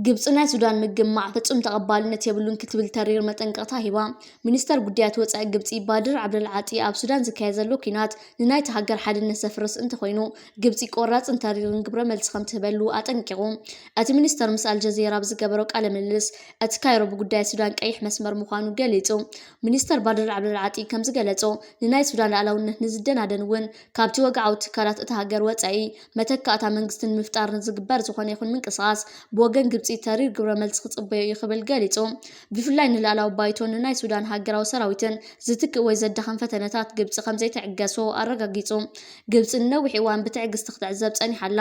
ግብጺ ናይ ሱዳን ምግማዕ ፍጹም ተቐባልነት የብሉን ክትብል ተሪር መጠንቀቕታ ሂባ። ሚኒስተር ጉዳያት ወጻኢ ግብጺ ባድር ዓብደልዓጢ ኣብ ሱዳን ዝካየድ ዘሎ ኲናት ንናይታ ሃገር ሓድነት ዘፍርስ እንተኾይኑ፣ ግብጺ ቆራጽን ተሪርን ግብረ መልሲ ከም ትህበሉ ኣጠንቂቑ። እቲ ሚኒስተር ምስ ኣልጀዚራ ብዝገበሮ ቃለ ምልልስ፣ እቲ ካይሮ ብጉዳይ ሱዳን ቀይሕ መስመር ምዃኑ ገሊጹ። ሚኒስተር ባድር ዓብደልዓጢ ከም ዝገለጾ፣ ንናይ ሱዳን ልኣላውነት ንዝደናደን እውን ካብቲ ወግዓዊ ትካላት እታ ሃገር ወጻኢ መተካእታ መንግስቲ ንምፍጣር ንዝግበር ዝኾነ ይኹን ምንቅስቓስ ብወገን ግብጺ ተሪር ግብረ መልሲ ክጽበዮ እዩ ክብል ገሊጹ። ብፍላይ ንልኣላዊ ባይቶን ንናይ ሱዳን ሃገራዊ ሰራዊትን ዝትክእ ወይ ዘዳኸም ፈተነታት ግብጺ ከም ዘይትዕገሶ ኣረጋጊጹ። ግብጺ ንነዊሕ እዋን ብትዕግስቲ ክትዕዘብ ጸኒሓ ኣላ።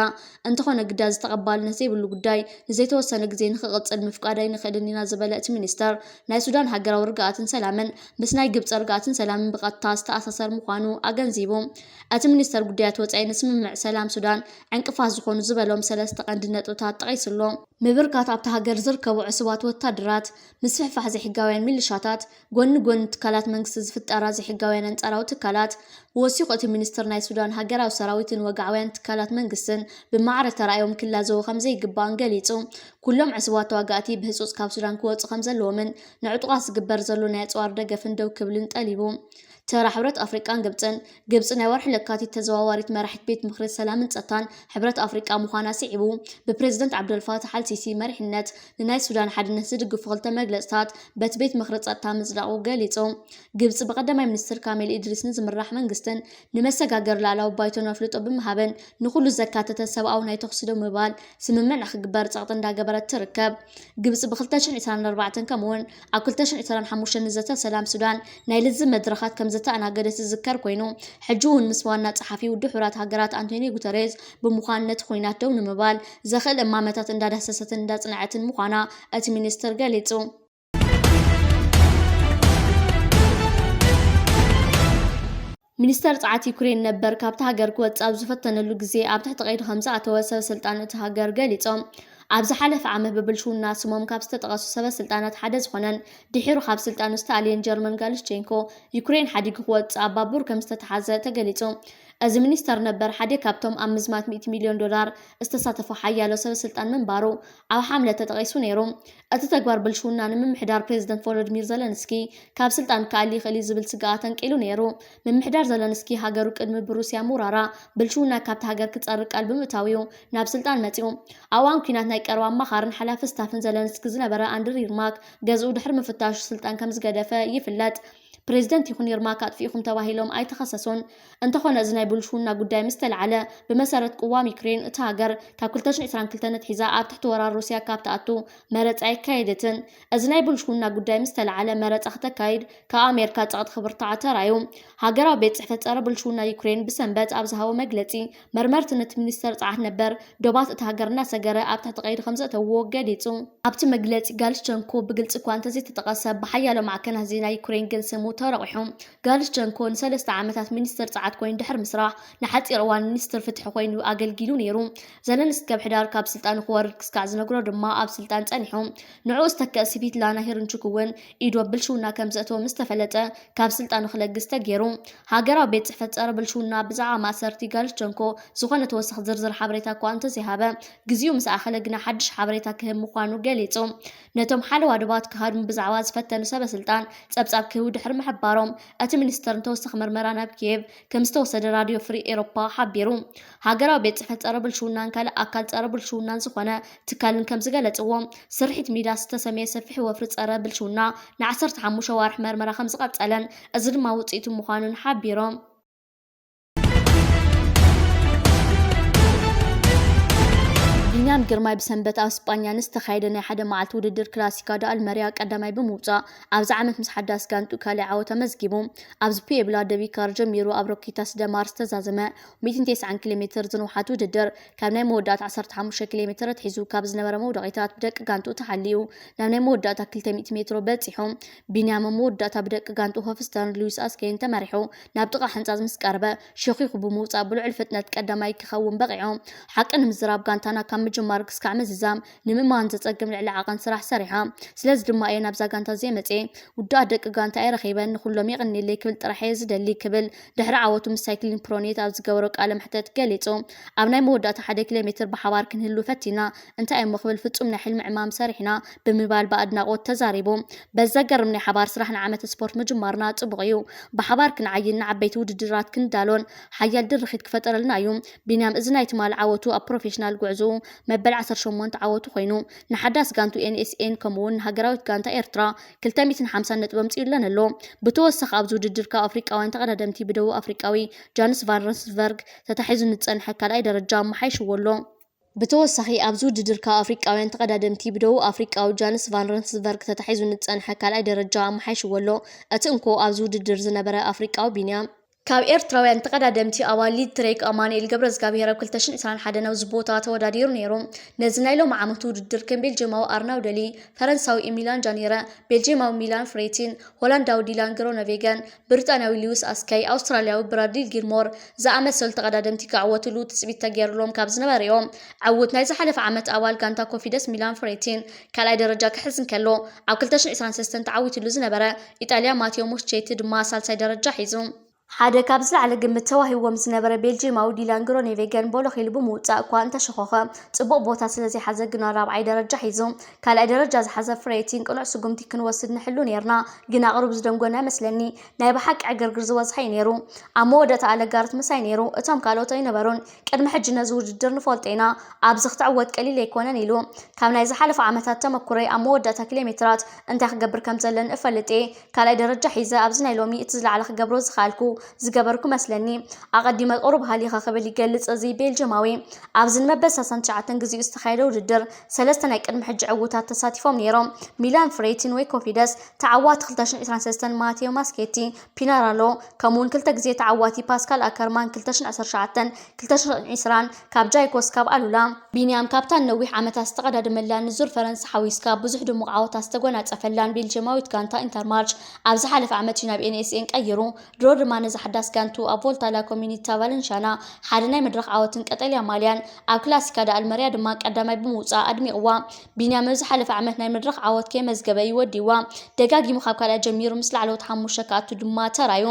እንተኾነ ግዳ፣ እዚ ተቐባልነት ዘይብሉ ጉዳይ ንዘይተወሰነ ግዜ ንኽቕጽል ምፍቃድ ኣይንኽእልን ኢና ዝበለ እቲ ሚኒስተር፣ ናይ ሱዳን ሃገራዊ ርግኣትን ሰላምን ምስ ናይ ግብጺ ርግኣትን ሰላምን ብቐጥታ ዝተኣሳሰር ምዃኑ ኣገንዚቡ። እቲ ሚኒስተር ጉዳያት ወጻኢ ንስምምዕ ሰላም ሱዳን ዕንቅፋት ዝኾኑ ዝበሎም ሰለስተ ቀንዲ ነጥብታት ጠቒሱ ኣሎ። ምብርካት ኣብታ ሃገር ዝርከቡ ዕሱባት ወታደራት፣ ምስፍሕፋሕ ዘይሕጋውያን ሚሊሻታት፣ ጎኒ ጎኒ ትካላት መንግስቲ ዝፍጠራ ዘይሕጋውያን ኣንጻራዊ ትካላት፣ ወሲኹ እቲ ሚኒስትር ናይ ሱዳን ሃገራዊ ሰራዊትን ወግዓውያን ትካላት መንግስትን ብማዕረ ተራእዮም ክላዘቡ ከም ዘይግባእን ገሊጹ። ኩሎም ዕሱባት ተዋጋእቲ ብህጹጽ ካብ ሱዳን ክወጹ ከም ዘለዎምን ንዕጡቓት ዝግበር ዘሎ ናይ ኣጽዋር ደገፍን ደው ክብልን ጠሊቡ። ተራ ሕብረት ኣፍሪቃን ግብጽን። ግብጺ ናይ ወርሒ ለካቲት ተዘዋዋሪት መራሒት ቤት ምኽሪ ሰላምን ጸጥታን ሕብረት ኣፍሪቃ ምዃና ስዒቡ፣ ብፕሬዝደንት ዓብደልፋታሕ ኣልሲሲ መሪሕነት ንናይ ሱዳን ሓድነት ዝድግፉ ክልተ መግለጽታት በቲ ቤት ምኽሪ ጸጥታ ምጽዳቑ ገሊጹ። ግብጺ ብቀዳማይ ሚኒስትር ካሜል ኢድሪስ ንዝምራሕ መንግስትን ንመሰጋገሪ ላዕላዊ ባይቶን ኣፍልጦ ብምሃብን ንኹሉ ዘካተተ ሰብኣዊ ናይ ተኹሲ ደው ምባል ስምምዕ ንክግበር ጸቕጢ እንዳገበረት ትርከብ። ግብጺ ብ ክልተ ሽሕን ዕስራን ኣርባዕተን ከምኡውን ኣብ ክልተ ሽሕን ዕስራን ሓሙሽተን ንዘተ ሰላም ሱዳን ናይ ልዝብ መድረኻት ከም ዘተኣናገደት ዝዝከር ኮይኑ፣ ሕጂ እውን ምስ ዋና ጸሓፊ ውድብ ሕቡራት ሃገራት ኣንቶኒዮ ጉተሬዝ ብምዃን ነቲ ኲናት ደው ንምባል ዘኽእል እማመታት እንዳዳህሰሰትን እንዳጽንዐትን ምዃና እቲ ሚኒስትር ገሊጹ። ሚኒስተር ጸዓት ዩክሬን ነበር ካብቲ ሃገር ክወጽእ ኣብ ዝፈተነሉ ግዜ ኣብ ትሕቲ ቀይዲ ከም ዝኣተወ ሰበ ስልጣን እቲ ሃገር ገሊጾም። ኣብ ዝሓለፈ ዓመት ብብልሽውና ስሞም ካብ ዝተጠቐሱ ሰበ ስልጣናት ሓደ ዝኾነን ድሒሩ ካብ ስልጣኑ ዝተኣልየን ጀርመን ጋልሽቼንኮ፣ ዩክሬን ሓዲጉ ክወጽእ ኣብ ባቡር ከም ዝተተሓዘ ተገሊጹ። እዚ ሚኒስተር ነበር ሓደ ካብቶም ኣብ ምዝማት ሚእቲ ሚልዮን ዶላር ዝተሳተፉ ሓያሎ ሰበ ስልጣን ምንባሩ ኣብ ሓምለ ተጠቒሱ ነይሩ። እቲ ተግባር ብልሽውና ንምምሕዳር ፕሬዝደንት ቮሎዲሚር ዘለንስኪ ካብ ስልጣን ክኣሊ ይኽእል እዩ ዝብል ስግኣት ኣንቂሉ ነይሩ። ምምሕዳር ዘለንስኪ ሃገሩ ቅድሚ ብሩስያ ምውራራ ብልሽውና ካብቲ ሃገር ክጸርግ ቃል ብምእታው እዩ ናብ ስልጣን መጺኡ። ኣብ እዋን ኲናት ናይ ቀረባ ኣማኻርን ሓላፊ ስታፍን ዘለንስኪ ዝነበረ ኣንድሪ ዩርማክ ገዝኡ ድሕሪ ምፍታሹ ስልጣን ከም ዝገደፈ ይፍለጥ። ፕሬዝደንት ይኹን ዩርማክ ኣጥፊእኹም ተባሂሎም ኣይተኸሰሱን። እንተኾነ፣ እዚ ናይ ብልሽውና ጉዳይ ምስ ተለዓለ፣ ብመሰረት ቅዋም ዩክሬን፣ እታ ሃገር ካብ ክልተ ሽሕን ዕስራን ክልተን ኣትሒዛ ኣብ ትሕቲ ወራር ሩስያ ካብ ትኣቱ መረጻ ኣይካየደትን። እዚ ናይ ብልሽውና ጉዳይ ምስ ተለዓለ፣ መረጻ ክተካይድ ካብ ኣሜሪካ ጸቕጢ ክብርትዓ ተራእዩ። ሃገራዊ ቤት ጽሕፈት ጸረ ብልሽውና ዩክሬን ብሰንበት ኣብ ዝሃቦ መግለጺ፣ መርመርቲ ነቲ ሚኒስተር ጸዓት ነበር ዶባት እታ ሃገር እናሰገረ ኣብ ትሕቲ ቀይዲ ከም ዘእተውዎ ገሊጹ። ኣብቲ መግለጺ፣ ጋልሽቸንኮ ብግልጺ እኳ እንተዘይተጠቐሰ፣ ብሓያሎ ማዕከናት ዜና ዩክሬን ግን ስሙ ተረቑሑ። ጋልሽቸንኮ ንሰለስተ ዓመታት ሚኒስተር ጸዓት ኮይኑ ድሕሪ ምስራሕ፣ ንሓጺር እዋን ሚኒስትር ፍትሒ ኮይኑ ኣገልጊሉ ነይሩ። ዘለንስኪ ኣብ ሕዳር ካብ ስልጣኑ ክወርድ ክስካዕ ዝነግሮ ድማ ኣብ ስልጣን ጸኒሑ። ንዕኡ ዝተክእ ስቪትላና ሂርንቹክ እውን ኢዱ ኣብ ብልሽውና ከም ዘእተወ ምስ ተፈለጠ፣ ካብ ስልጣኑ ክለግስ ተገይሩ። ሃገራዊ ቤት ጽሕፈት ጸረ ብልሽውና ብዛዕባ ማእሰርቲ ጋልሽቸንኮ ዝኾነ ተወሳኺ ዝርዝር ሓበሬታ እኳ እንተዘይሃበ፣ ግዜኡ ምስ ኣኸለ ግና ሓድሽ ሓበሬታ ክህብ ምዃኑ ገሊጹ። ነቶም ሓለዋ ዶባት ክሃድሙ ብዛዕባ ዝፈተኑ ሰበ ስልጣን ጸብጻብ ክህቡ ድሕሪ ምሕባሮም፣ እቲ ሚኒስተር ንተወሳኺ መርመራ ናብ ኪየቭ ከም ዝተወሰደ ራድዮ ፍሪ ኤሮፓ ሓቢሩ። ሃገራዊ ቤት ጽሕፈት ጸረ ብልሽውናን ካልእ ኣካል ጸረ ብልሽውናን ዝኾነ ትካልን ከም ዝገለጽዎ፣ ስርሒት ሚዳስ ዝተሰምየ ሰፊሕ ወፍሪ ጸረ ብልሽውና ንዓሰርተ ሓሙሽተ ኣዋርሕ መርመራ ከም ዝቐጸለን፣ እዚ ድማ ውጽኢቱ ምዃኑን ሓቢሮም። ቢንያም ግርማይ ብሰንበት ኣብ ስጳኛ ንዝተኻየደ ናይ ሓደ መዓልቲ ውድድር ክላሲካ ዳ ኣልመርያ ቀዳማይ ብምውጻእ፣ ኣብዚ ዓመት ምስ ሓዳስ ጋንቱ ካልእ ዓወት ኣመዝጊቡ። ኣብዚ ፑኤብላ ደ ቪካር ጀሚሩ ኣብ ሮኪታስ ደ ማር ዝተዛዘመ ሚእትን ተስዓን ኪሎ ሜትር ዝንውሓት ውድድር፣ ካብ ናይ መወዳእታ ዓሰርተ ሓሙሽተ ኪሎ ሜትር ኣትሒዙ ካብ ዝነበረ መውደቒታት ብደቂ ጋንቱ ተሓልዩ ናብ ናይ መወዳእታ ክልተ ሚእቲ ሜትሮ በጺሑ። ቢንያም ኣብ መወዳእታ ብደቂ ጋንቱ ሆፍስተርን ሉዊስ ኣስኬይን ተመሪሑ ናብ ጥቓ ሕንጻጽ ምስ ቀረበ፣ ሸኺኹ ብምውጻእ ብልዑል ፍጥነት ቀዳማይ ክኸውን በቒዑ። ሓቂ ንምዝራብ፣ ጋንታና ካብ ምጅማር ክስካዕ ምዝዛም ንምእማን ዘጸግም ልዕሊ ዓቐን ስራሕ ሰሪሓ። ስለዚ ድማ እየ ናብዛ ጋንታ እዚኣ መጽየ። ውዱኣት ደቂ ጋንታ እየ ረኺበን፣ ንኹሎም የቐንየለይ ክብል ጥራሕ እየ ዝደሊ ክብል ድሕሪ ዓወቱ ምስ ሳይክሊን ፕሮኔት ኣብ ዝገበሮ ቃለ መሕተት ገሊጹ። ኣብ ናይ መወዳእታ ሓደ ኪሎ ሜትር ብሓባር ክንህሉ ፈቲና፣ እንታይ እሞ ክብል ፍጹም ናይ ሕልሚ ዕማም ሰሪሕና ብምባል ብኣድናቖት ተዛሪቡ። በዚ ዘገርም ናይ ሓባር ስራሕ ንዓመተ ስፖርት ምጅማርና ጽቡቕ እዩ። ብሓባር ክንዓይን ንዓበይቲ ውድድራት ክንዳሎን ሓያል ድርኺት ክፈጠረልና እዩ። ቢንያም እዚ ናይ ትማሊ ዓወቱ ኣብ ፕሮፌሽናል ጉዕዞኡ መበል ዓሰርተ ሸሞንተ ዓወቱ ኮይኑ፣ ንሓዳስ ጋንቱ ኤን ኤስ ኤን ከምኡውን ንሃገራዊት ጋንታ ኤርትራ ክልተ ሚእትን ሓምሳን ነጥቢ ኣምጺኡለን ኣሎ። ብተወሳኺ ኣብዚ ውድድር ካብ ኣፍሪቃውያን ተቐዳደምቲ ብደቡብ ኣፍሪቃዊ ጃንስ ቫን ረንስበርግ ተታሒዙ ንዝጸንሐ ካልኣይ ደረጃ ኣመሓይሽዎ ኣሎ። ብተወሳኺ ኣብዚ ውድድር ካብ ኣፍሪቃውያን ተቐዳደምቲ ብደቡብ ኣፍሪቃዊ ጃንስ ቫን ረንስበርግ ተታሒዙ ንዝጸንሐ ካልኣይ ደረጃ ኣመሓይሽዎ ኣሎ። እቲ እንኮ ኣብዚ ውድድር ዝነበረ ኣፍሪቃዊ ቢንያም ካብ ኤርትራውያን ተቐዳደምቲ ኣባል ሊድ ትሬክ ኣማኑኤል ገብረዝጋብሄር ኣብ ክልተ ሽሕን ዕስራን ሓደን ኣብዚ ቦታ ተወዳዲሩ ነይሩ። ነዚ ናይ ሎሚ ዓመት ውድድር ከም ቤልጅማዊ ኣርናው ደሊ፣ ፈረንሳዊ ኤሚላን ጃኒረ፣ ቤልጅማዊ ሚላን ፍሬቲን፣ ሆላንዳዊ ዲላን ግሮነቬገን፣ ብሪጣንያዊ ሊዊስ ኣስከይ፣ ኣውስትራልያዊ ብራድሊ ጊልሞር ዝኣመሰሉ ተቐዳደምቲ ክዕወትሉ ትጽቢት ተገይሩሎም ካብ ዝነበረ እዮም። ዕዉት ናይ ዝሓለፈ ዓመት ኣባል ጋንታ ኮፊደስ ሚላን ፍሬቲን ካልኣይ ደረጃ ክሕዝ እንከሎ፣ ኣብ ክልተ ሽሕን ዕስራን ሰለስተን ተዓዊትሉ ዝነበረ ኢጣልያ ማቴዮ ሞስቼቲ ድማ ሳልሳይ ደረጃ ሒዙ። ሓደ ካብ ዝለዓለ ግምት ተዋሂብዎም ዝነበረ ቤልጂማዊ ዲላን ግሮኔቬገን ቦሎኽ ኢሉ ብምውጻእ እኳ እንተሸኾኸ፣ ጽቡቕ ቦታ ስለ ዘይሓዘ ግና ራብዓይ ደረጃ ሒዙ። ካልኣይ ደረጃ ዝሓዘ ፍሬቲን ቅኑዕ ስጉምቲ ክንወስድ ንሕሉ ኔርና፣ ግና ቁሩብ ዝደንጎና ይመስለኒ። ናይ ብሓቂ ዕግርግር ዝበዝሖ እዩ ኔሩ። ኣብ መወዳእታ ኣለጋርት ምሳይ ኔሩ፣ እቶም ካልኦት ኣይነበሩን። ቅድሚ ሕጂ ነዚ ውድድር ንፈልጦ ኢና፣ ኣብዚ ክትዕወት ቀሊል ኣይኮነን ኢሉ። ካብ ናይ ዝሓለፈ ዓመታት ተመኩሮይ ኣብ መወዳእታ ኪሎ ሜትራት እንታይ ክገብር ከም ዘለኒ እፈልጥ እየ። ካልኣይ ደረጃ ሒዘ ኣብዚ ናይ ሎሚ እቲ ዝለዓለ ክገብሮ ዝኸኣልኩ ዝገበርኩ መስለኒ። ኣቐዲመ ቁሩብ ሃሊኸ ክብል ይገልጽ እዚ ቤልጅማዊ። ኣብዚ ንመበል ሰላሳን ትሽዓተን ግዜኡ ዝተኻየደ ውድድር ሰለስተ ናይ ቅድሚ ሕጂ ዕዉታት ተሳቲፎም ነይሮም። ሚላን ፍሬቲን ወይ ኮፊደስ፣ ተዓዋቲ ክልተ ሽሕን ዕስራን ሰለስተን ማቴዮ ማስኬቲ፣ ፒናራሎ፣ ከምኡውን ክልተ ግዜ ተዓዋቲ ፓስካል ኣከርማን ክልተ ሽሕን ዓሰርተ ትሽዓተን ክልተ ሽሕን ዕስራን ካብ ጃይኮስ ካብ ኣሉላ። ቢንያም ካብታ ነዊሕ ዓመታት ዝተቐዳደመላን ንዙር ፈረንሳ ሓዊስካ ብዙሕ ድሙቕ ዓወታት ዝተጎናጸፈላን ቤልጅማዊት ጋንታ ኢንተርማርች ኣብ ዝሓለፈ ዓመት እዩ ናብ ኤን ኤስ ኤን ቀይሩ። ድሮ ድማ ነዛ ሓዳስ ጋንቱ ኣብ ቮልታ ላ ኮሚኒታ ቫለንሻና ሓደ ናይ መድረኽ ዓወትን ቀጠልያ ማልያን ኣብ ክላሲካ ዳ ኣልመርያ ድማ ቀዳማይ ብምውጻእ ኣድሚቕዋ። ቢንያም ኣብ ዝሓለፈ ዓመት ናይ መድረኽ ዓወት ከየመዝገበ እዩ ወዲዋ። ደጋጊሙ ካብ ካልኣይ ጀሚሩ ምስ ላዕለዎት ሓሙሽተ ክኣቱ ድማ ተራዩ።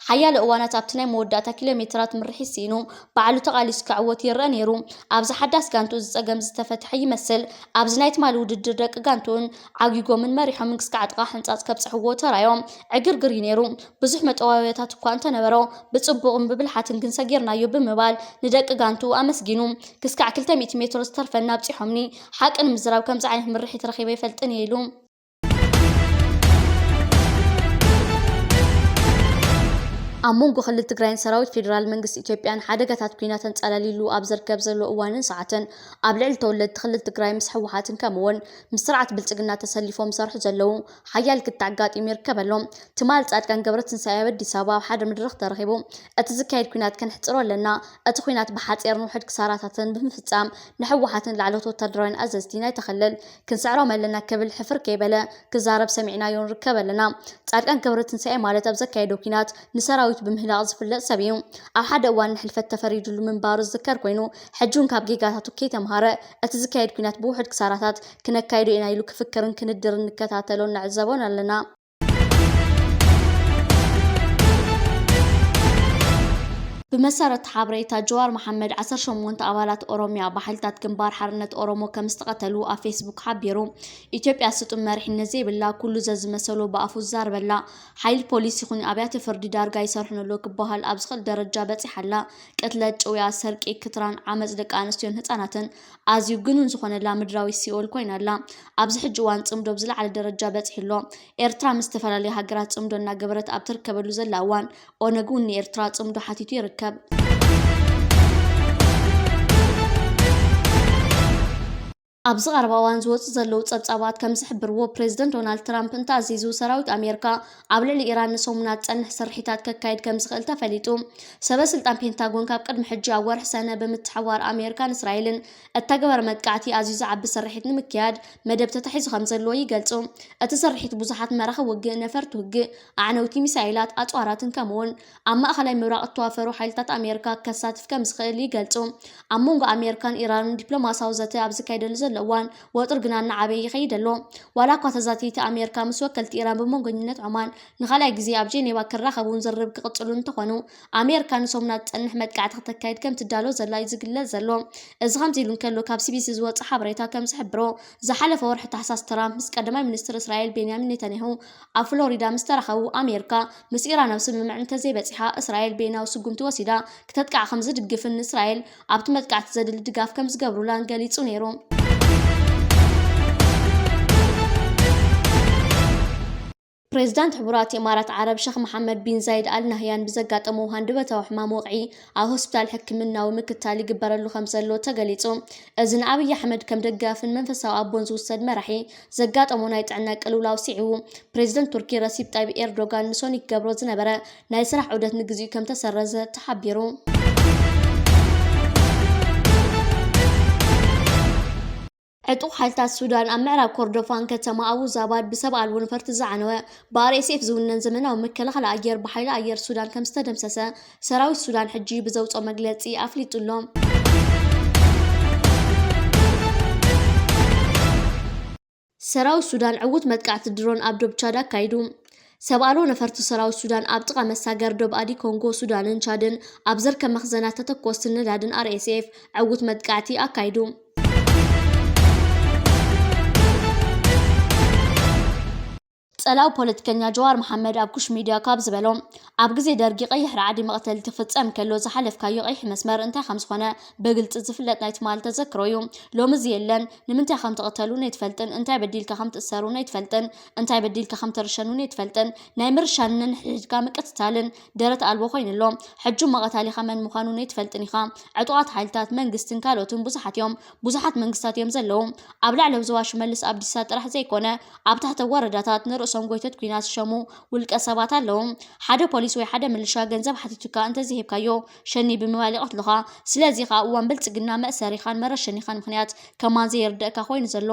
ሓያሎ እዋናት ኣብቲ ናይ መወዳእታ ኪሎ ሜትራት ምርሒ ስኢኑ ባዕሉ ተቓሊሱ ክዕወት ይረአ ነይሩ። ኣብዚ ሓዳስ ጋንቱ እዚ ጸገም ዝተፈትሐ ይመስል። ኣብዚ ናይ ትማሊ ውድድር ደቂ ጋንቱኡን ዓጊጎምን መሪሖምን ክስካዕ ጥቓ ሕንጻጽ ከብጽሕዎ ተራዮም። ዕግርግር እዩ ነይሩ። ብዙሕ መጠዋወያታት እኳ እንተነበሮ፣ ብጽቡቕን ብብልሓትን ግን ሰጊርናዮ ብምባል ንደቂ ጋንቱ ኣመስጊኑ። ክስካዕ ክልተ ሚእቲ ሜትሮ ዝተርፈና ኣብጺሖምኒ። ሓቂ ንምዝራብ ከምዚ ዓይነት ምርሒት ረኺበ ይፈልጥን እየ ኢሉ። ኣብ መንጎ ክልል ትግራይን ሰራዊት ፌዴራል መንግስቲ ኢትዮጵያን ሓደጋታት ኲናት ተንጸላሊሉ ኣብ ዝርከብ ዘሎ እዋንን ሰዓትን ኣብ ልዕሊ ተወለድቲ ክልል ትግራይ ምስ ህወሓትን ከምኡውን ምስ ስርዓት ብልጽግና ተሰሊፎም ዝሰርሑ ዘለዉ ሓያል ክትዕ ኣጋጢሙ ይርከብ ኣሎ። ትማል ጻድቃን ገብረትንሳኤ ኣብ ኣዲስ ኣበባ ኣብ ሓደ መድረኽ ተረኺቡ፣ እቲ ዝካየድ ኲናት ከነሕጽሮ ኣለና። እቲ ኲናት ብሓጺር ንውሕድ ክሳራታትን ብምፍጻም ንህወሓትን ላዕለዎት ወታደራውያን ኣዘዝቲ ናይቲ ክልል ክንስዕሮም ኣለና ክብል ሕፍር ከይበለ ክዛረብ ሰሚዕናዮ ንርከብ ኣለና። ጻድቃን ገብረትንሳኤ ማለት ኣብ ዘካየዶ ኲናት ንሰራዊት ብምህላቕ ዝፍለጥ ሰብ እዩ። ኣብ ሓደ እዋን ንሕልፈት ተፈሪድሉ ምንባሩ ዝዝከር ኮይኑ፣ ሕጂ እውን ካብ ጌጋታቱ ከይተምሃረ እቲ ዝካየድ ኲናት ብውሕድ ክሳራታት ክነካይዶ ኢና ኢሉ ክፍክርን ክንድርን ንከታተሎን ንዕዘቦን ኣለና። ብመሰረት ሓበሬታ ጀዋር መሓመድ፣ ዓሰርተ ሸሞንተ ኣባላት ኦሮሚያ ብሓይልታት ግንባር ሓርነት ኦሮሞ ከም ዝተቐተሉ ኣብ ፌስቡክ ሓቢሩ። ኢትዮጵያ ስጡም መሪሕነት ዘይብላ፣ ኩሉ ዘዝመሰሎ ብኣፉ ዝዛረበላ ሓይሊ ፖሊስ ይኹን ኣብያተ ፍርዲ ዳርጋ ይሰርሑን ኣሎ ክበሃል ኣብ ዝኽእል ደረጃ በጺሓ ኣላ። ቅትለት፣ ጭውያ፣ ሰርቂ፣ ክትራን ዓመጽ ደቂ ኣንስትዮን ህጻናትን ኣዝዩ ግኑን ዝኾነላ ምድራዊ ሲኦል ኮይና ኣላ። ኣብዚ ሕጂ እዋን ጽምዶ ብዝለዓለ ደረጃ በጺሑ ኣሎ። ኤርትራ ምስ ዝተፈላለዩ ሃገራት ጽምዶ እናገበረት ኣብ ትርከበሉ ዘላ እዋን፣ ኦነግ እውን ንኤርትራ ጽምዶ ሓቲቱ ይርከብ። ኣብዚ ቀረባ እዋን ዝወፁ ዘለዉ ጸብጻባት ከም ዝሕብርዎ፣ ፕሬዝደንት ዶናልድ ትራምፕ እንተኣዚዙ፣ ሰራዊት ኣሜሪካ ኣብ ልዕሊ ኢራን ንሰሙናት ዝጸንሕ ስርሒታት ከካይድ ከም ዝኽእል ተፈሊጡ። ሰበ ስልጣን ፔንታጎን ካብ ቅድሚ ሕጂ ኣብ ወርሒ ሰነ ብምትሕብባር ኣሜሪካን እስራኤልን እተገበረ መጥቃዕቲ ኣዝዩ ዝዓቢ ስርሒት ንምክያድ መደብ ተታሒዙ ከም ዘሎ ይገልጹ። እቲ ስርሒት ብዙሓት መራኽብ ውግእ፣ ነፈርቲ ውግእ፣ ኣዕነውቲ ሚሳይላት፣ ኣጽዋራትን ከምኡውን ኣብ ማእኸላይ ምብራቕ እተዋፈሩ ሓይልታት ኣሜሪካ ከሳትፍ ከም ዝኽእል ይገልጹ። ኣብ መንጎ ኣሜሪካን ኢራንን ዲፕሎማሲያዊ ዘተ ኣብ ዝካየደሉ ዘሎ እዋን፣ ወጥሪ ግና እናዓበየ ይኸይድ ኣሎ። ዋላ እኳ ተዛተይቲ ኣሜሪካ ምስ ወከልቲ ኢራን ብመንጎኝነት ዖማን ንኻልኣይ ግዜ ኣብ ጄኔቫ ክራኸቡን ዝርርብ ክቕጽሉ እንተኾኑ፣ ኣሜሪካ ንሰሙናት ዝጸንሕ መጥቃዕቲ ክተካይድ ከም ትዳሎ ዘላ እዩ ዝግለጽ ዘሎ። እዚ ከምዚ ኢሉ እንከሎ፣ ካብ ሲቢሲ ዝወጸ ሓበሬታ ከም ዝሕብሮ፣ ዝሓለፈ ወርሒ ታሕሳስ ትራምፕ ምስ ቀዳማይ ሚኒስትር እስራኤል ቤንያሚን ኔታንያሁ ኣብ ፍሎሪዳ ምስ ተራኸቡ፣ ኣሜሪካ ምስ ኢራን ኣብ ስምምዕ እንተዘይበጺሓ፣ እስራኤል በይናዊ ስጉምቲ ወሲዳ ክተጥቅዓ ከም ዝድግፍን ንእስራኤል ኣብቲ መጥቃዕቲ ዘድሊ ድጋፍ ከም ዝገብሩላን ገሊጹ ነይሩ። ፕሬዝዳንት ሕቡራት ኢማራት ዓረብ ሸኽ መሓመድ ቢን ዛይድ ኣል ናህያን ብዘጋጠሞ ሃንደበታዊ ሕማም ወቕዒ ኣብ ሆስፒታል ሕክምናዊ ምክትታል ይግበረሉ ከም ዘሎ ተገሊጹ። እዚ ንኣብይ ኣሕመድ ከም ደጋፍን መንፈሳዊ ኣቦን ዝውሰድ መራሒ ዘጋጠሞ ናይ ጥዕና ቅልውላው ስዒቡ፣ ፕሬዝደንት ቱርኪ ረሲፕ ጣይብ ኤርዶጋን ንሶኒ ክገብሮ ዝነበረ ናይ ስራሕ ዑደት ንግዚኡ ከም ተሰረዘ ተሓቢሩ። ዕጡቕ ሓይልታት ሱዳን ኣብ ምዕራብ ኮርዶፋን ከተማ ኣቡ ዛባድ ብሰብ ኣልቦ ነፈርቲ ዝዓነወ፣ ብ ኣር ኤስ ኤፍ ዝውነን ዘመናዊ መከላኸሊ ኣየር ብሓይሊ ኣየር ሱዳን ከም ዝተደምሰሰ ሰራዊት ሱዳን ሕጂ ብዘውፅኦ መግለፂ ኣፍሊጡ ኣሎ። ሰራዊት ሱዳን ዕዉት መጥቃዕቲ ድሮን ኣብ ዶብ ቻድ ኣካይዱ። ሰብ ኣልቦ ነፈርቲ ሰራዊት ሱዳን ኣብ ጥቓ መሳገር ዶብ ኣዲ ኮንጎ ሱዳንን ቻድን ኣብ ዝርከብ መኽዘናት ተተኮስትን ነዳድን ኣር ኤስ ኤፍ ዕዉት መጥቃዕቲ ኣካይዱ። ጸላው ፖለቲከኛ ጀዋር መሓመድ ኣብ ኩሽ ሚድያ ካብ ዝበሎ፣ ኣብ ግዜ ደርጊ ቀይሕ ራዕዲ መቕተልቲ ክፍጸም ከሎ ዝሓለፍካዮ ቀይሕ መስመር እንታይ ከም ዝኾነ ብግልጺ ዝፍለጥ ናይ ትማሊ ተዘክሮ እዩ። ሎሚ እዚ የለን። ንምንታይ ከም ትቕተሉን ኣይትፈልጥን፣ እንታይ በዲልካ ከም ትእሰሩን ኣይትፈልጥን፣ እንታይ በዲልካ ከም ትርሸኑን ኣይትፈልጥን፣ ናይ ምርሻንን ሕድሕድካ ምቅትታልን ደረት ኣልቦ ኮይኑ ኣሎ። ሕጂ እሞ ቀታሊኻ መን ምዃኑ ኣይትፈልጥን ኢኻ። ዕጡቓት ሓይልታት መንግስትን ካልኦትን ብዙሓት እዮም። ብዙሓት መንግስታት እዮም ዘለዉ። ኣብ ላዕለዊ ዞባ ሽመልስ ኣብዲሳ ጥራሕ ዘይኮነ፣ ኣብ ታሕተዊ ወረዳታት ንርእሶም ጎይቶት ኲናት ዝሸሙ ውልቀ ሰባት ኣለዉ። ሓደ ፖሊስ ወይ ሓደ ምልሻ ገንዘብ ሓቲቱካ እንተዘይሂብካዮ፣ ሸኒ ብምባል ይቐትሉኻ። ስለዚ ኸኣ እዋን ብልጽግና መእሰሪኻን መረሸኒኻን ምኽንያት ከማን ዘይርደእካ ኮይኑ ዘሎ።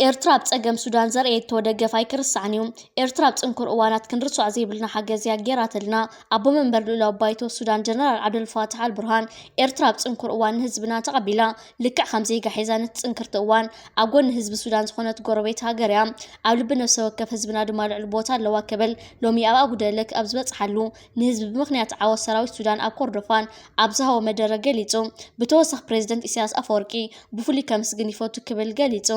ኤርትራ ኣብ ጸገም ሱዳን ዘርእየቶ ደገፍ ኣይክርሳዕን እዩ። ኤርትራ ኣብ ጽንኩር እዋናት ክንርስዖ ዘይብልና ሓገዝ እያ ጌራትልና። ኣቦ መንበር ልኡላዊ ባይቶ ሱዳን ጀነራል ዓብደልፋታሕ ኣልቡርሃን፣ ኤርትራ ኣብ ጽንኩር እዋን ንህዝብና ተቐቢላ፣ ልክዕ ከም ዜጋ ሒዛ ነቲ ጽንክርቲ እዋን ኣብ ጎኒ ህዝቢ ሱዳን ዝኾነት ጎረቤት ሃገር እያ። ኣብ ልቢ ነፍሰ ወከፍ ህዝብና ድማ ልዑል ቦታ ኣለዋ ክብል ሎሚ ኣብ ኣቡደለክ ኣብ ዝበጽሓሉ ንህዝቢ ብምኽንያት ዓወት ሰራዊት ሱዳን ኣብ ኮርዶፋን ኣብ ዝሃቦ መደረ ገሊጹ። ብተወሳኺ ፕሬዝደንት ኢሳያስ ኣፈወርቂ ብፍሉይ ከምስግን ይፈቱ ክብል ገሊጹ።